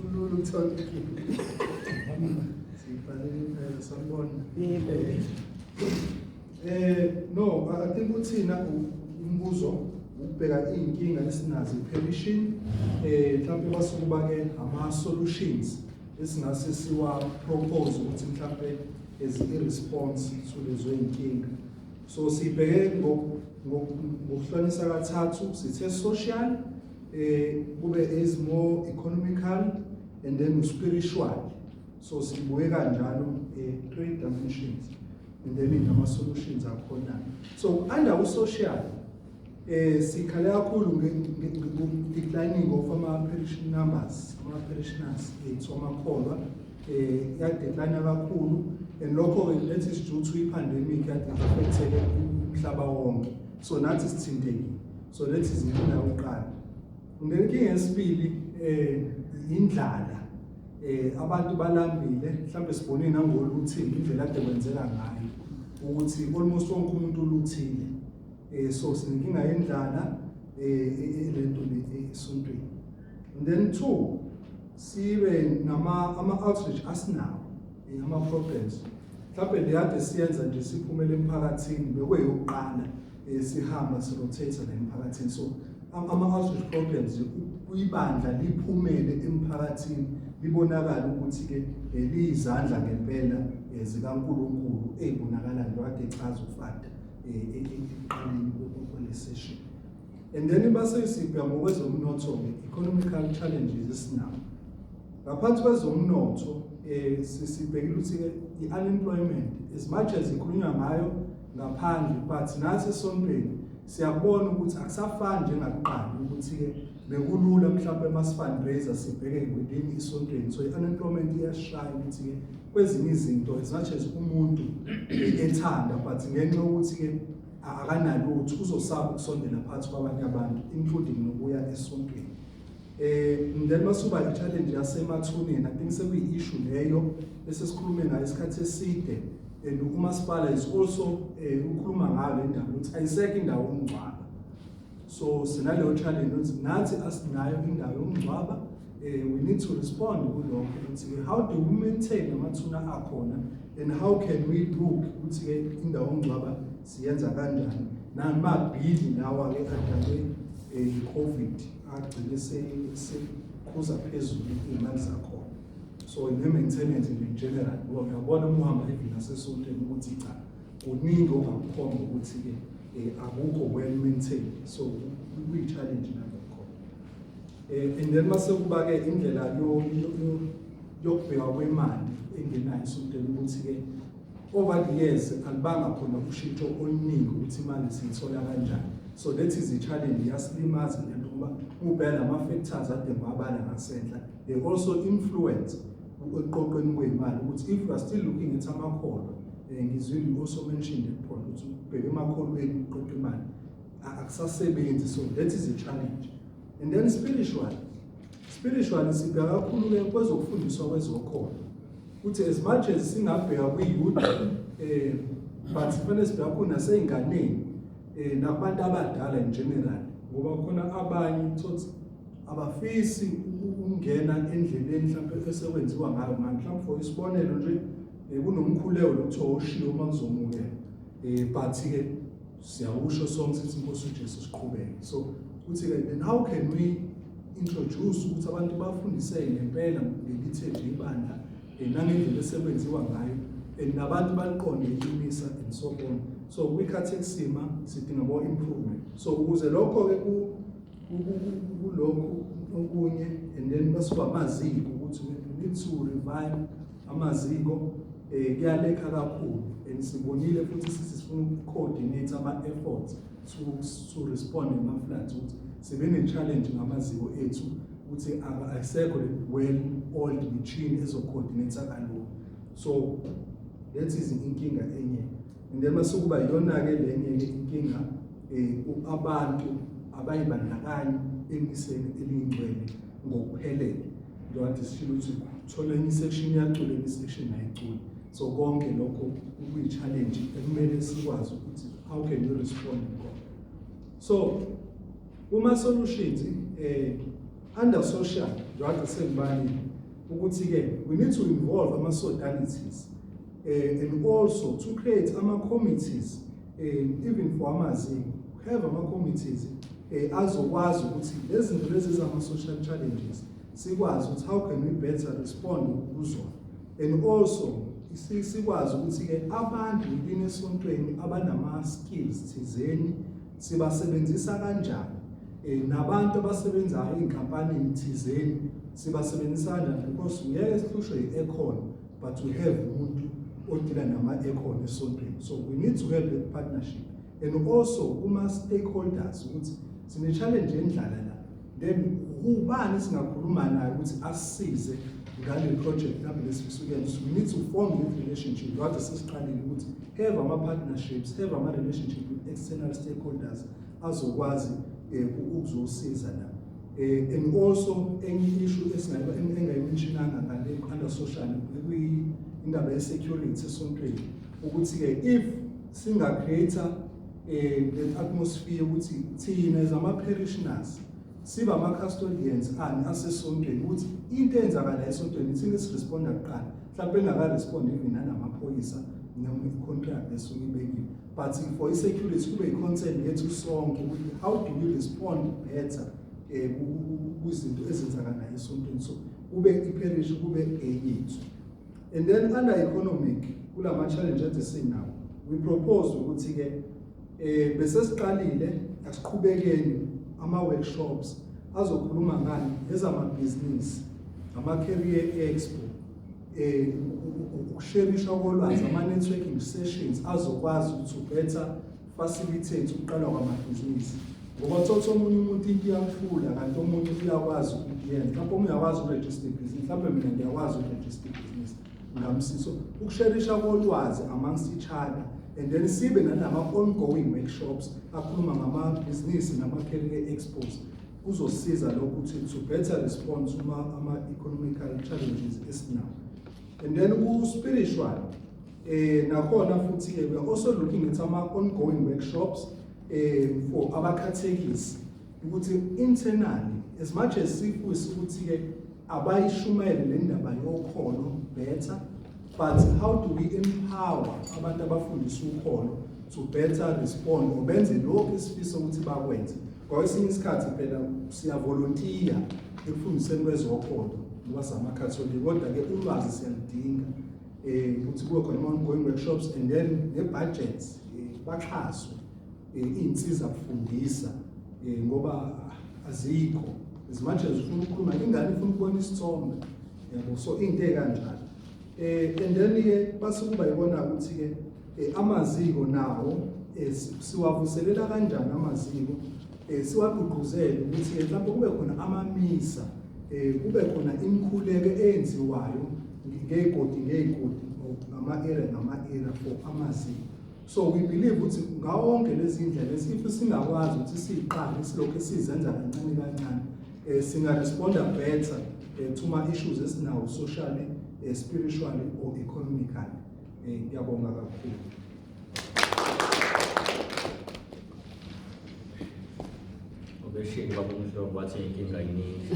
Kulula ukuthola inkinga. Siyibhalele impela, sanibona. Yebo. No, I think uthina umbuzo ukubheka iy'nkinga esinazo i-permission, mhlawumbe kwasukuba ke ama solutions esingase siwa propose ukuthi mhlawumbe as i response to lezo y'nkinga. So sibheke ngokuhlukanisa kathathu, sithe social, kube is more economical and then spiritual. So sibuke kanjalo, three dimensions and then nama solutions akhona. So under u-social, sikhale kakhulu nge declining of ama parish numbers, ama parishioners ethu, amakholwa ya decline kakhulu, and lokho ke, that is due to i-pandemic yade affected umhlaba wonke, so nathi sithintekile. So that is inkinga yokuqala. And then inkinga yesibili, indlala. Abantu balambile. Mhlawumbe sibone nangoluthini indlela ade kwenzeka ngayo ukuthi almost wonke umuntu uluthile. So sinenkinga yendlala lento le esontweni. And then two, sibe nama ama outreach asinawo, ama programs mhlawumbe leyade siyenza nje siphumele emphakathini, bekuyokuqala sihamba sirotate la emphakathini. So ama outreach programs, ibandla liphumele emphakathini, libonakala ukuthi ke liyizandla ngempela zikaNkulunkulu ezibonakala nje kade echaza uFata ekuqaleni kwale session. And then base sibheka ngokwezomnotho ke, economical challenges esinawo ngaphansi kwezomnotho. Sibhekile ukuthi ke i-unemployment, as much as ikhulunywa ngayo ngaphandle, but nathi esontweni siyabona ukuthi akusafani njengakuqala, ukuthi-ke bekulula mhlawumbe masi-fundraiser sibheke within isontweni. So i-unemployment iyashaya ukuthi-ke kwezinye izinto, as much as umuntu ethanda, but ngenxa yokuthi-ke akanalutho, uzosaba ukusondela phakathi kwabanye abantu, including nokuya esontweni. Then masuba i-challenge yasemathuneni. I think sekuyi-issue leyo esesikhulume ngayo isikhathi eside, and umasipala is also ukhuluma ngayo le ndaba ukuthi ayisekho indawo yokungcwaba. So sinaleyo challenge ukuthi nathi asinayo indawo yokungcwaba. We need to respond kulokho ukuthi how do we maintain amathuna akhona and how can we look ukuthi ke indawo yokungcwaba siyenza kanjani, namabhili lawa ke adalwe i-COVID agcine sekhuza phezulu iy'mali zakhona. So ne-maintenance nje in general, ngoba uyabona uma uhamba even nasesontweni ukuthi cha, kuningi ongakukhomba ukuthi-ke akukho well maintained, so kuyi-challenge nalokho. And then mase kuba-ke indlela yokubheka kwemali engenayo esontweni, ukuthi-ke over the years alibanga khona ushintsho oluningi ukuthi imali siyithola kanjani. So that is i-challenge, iyasilimaza lento, ngoba ubheka lama-factors ade ngiwabala ngasenhla, they also influence ekuqoqweni kwey'mali, ukuthi if you are still looking at amakholwa, ngizwile you also mentioned that point ukuthi ubheke emakholweni uqoqa imali, akusasebenzi. So that is a challenge. And then spiritually sibheka kakhulu-ke kwezokufundiswa kwezokholo, ukuthi as much as singabheka kwi-youth, but kufanele sibheka kakhulu nasey'nganeni, nakubantu abadala in general, ngoba khona abanye thothi abafisi ukungena endleleni mhlawumbe esekwenziwa ngayo manje. Mhlawumbe for isibonelo nje, kunomkhuleko lokuthiwa oshiwo uma kuzomukela, but-ke siyawusho sonke sithi inkosi uJesu, siqhubeke. So kuthi-ke then how can we introduce ukuthi abantu bafundiseke ngempela nge-liturgy ibandla, nangendlela esekwenziwa ngayo, and nabantu baliqonde imisa and so on. So kwi-catechism sidinga more improvement. So ukuze lokho-ke kulokhu okunye, and then basuka amaziko, ukuthi we need to revive amaziko. Kuyalekha kakhulu, and sibonile futhi sithi sifuna uku-coordinate ama-efforts to respond ema-floods, ukuthi sibe ne-challenge ngamaziko ethu, ukuthi ayisekho le well oiled machine ezo-coordinate kalula. So that is inkinga enye. And then masukuba iyona-ke lenye-ke inkinga, abantu abayibandakanyi emiseni eliyingcwele ngokuphelele, njengoba sishilo ukuthi thola enye i-section iyacula, enye i-section ayiculi. So konke lokho kuyi-challenge ekumele sikwazi ukuthi how can you respond khona. So kuma solutions, Under social, njengoba sengibalile ukuthi-ke we need to involve ama-sodalities and also to create ama-committees, even for amaziko, have ama-committees azokwazi ukuthi lezi zinto lezi zama-social challenges sikwazi ukuthi how can we better respond kuzona, and also sikwazi ukuthi-ke abantu within esontweni abanama-skills thizeni sibasebenzisa kanjani, nabantu abasebenzayo ey'nkampanini thizeni sibasebenzisa kanjani, because ngeke sihlushwe i-aircon but we have umuntu o-deal-a nama-aircon esontweni. So we need to have that partnership, and also kuma-stakeholders ukuthi sine-challenge yendlala la, then ubani singakhuluma naye ukuthi asisize ngale project mhlawumbe lesifisa ukuyenza. So we need to form this relationship kade sesiqalile ukuthi have ama-partnerships, have ama-relationship with external stakeholders azokwazi ukuzosiza la. And also enye issue engayi-mention-anga ngale under social indaba ye-security esontweni, ukuthi-ke if singa-create that atmosphere ukuthi thina as ama-parishioners siba ama-custodians ani asesontweni, ukuthi into eyenzakala esontweni thina esi-respond-a kuqala, mhlawumbe engaka-respond even nanamaphoyisa noma i-contract esuke ibekiwe, but for i-security kube i-concern yethu sonke ukuthi how do we respond better kwizinto ezenzakalayo esontweni, so kube i-parish kube eyethu. And then under economic, kulama challenge esinawo, we propose ukuthi ke bese siqalile, asiqhubekeni ama workshops azokhuluma ngani ezamabhizinisi, ama career expo, uku-share-isha kolwazi, ama networking sessions azokwazi ukuthi better facilitate ukuqalwa kwamabhizinisi, ngoba thotha omunye umuntu into iyamhlula kanti omunye uyakwazi ukuyenza. Mhlawumbe omunye uyakwazi uku-register ibhizinisi, mhlawumbe mina ngiyakwazi uku-register ibhizinisi ngamsiso, uku-share-isha kolwazi amongst each other, and then sibe nanama-ongoing workshops akhuluma ngamabhizinisi nama-career expos. Kuzosiza lokho ukuthi to better respond to ama-economical challenges esinawo. And then ku-spiritual, nakhona futhi ke we are also looking at ama-ongoing workshops for abakhathekisi, ukuthi internally, as much as sifisa ukuthi ke abayishumayele le ndaba yokholo better, but how do we empower abantu abafundisa ukholo to better respond or benze lokhu esifisa ukuthi bakwenze? Ngoba esinye isikhathi phela siya-volunteer ekufundiseni kwezokholo ngoba samakhatholika, kodwa-ke ulwazi siyaludinga, ukuthi kube khona ama-ongoing workshops and then ne-budgets, baxhaswe iy'nsiza kufundisa, ngoba azikho. As much as ufuna ukukhuluma, ingane ifuna ukubona isithombe, yabo, so into ey'kanjalo. And then-ke base kuba yibona ukuthi-ke amaziko nawo siwavuselela kanjani amaziko, siwagqugquzele ukuthi mhlawumbe kube khona amamisa, kube khona imikhuleko eyenziwayo ngey'godi ngey'godi, ngama-area ngama-area for amaziko. So we believe ukuthi ngawonke lezi ndlela if singakwazi ukuthi siyiqale, silokhu sizenza kancane kancane, singa-responda better to ma-issues esinawo socially, spiritually or economically. Ngiyabonga kakhulu. Ubeshilo baba uMhlobo wathi inkinga iningi.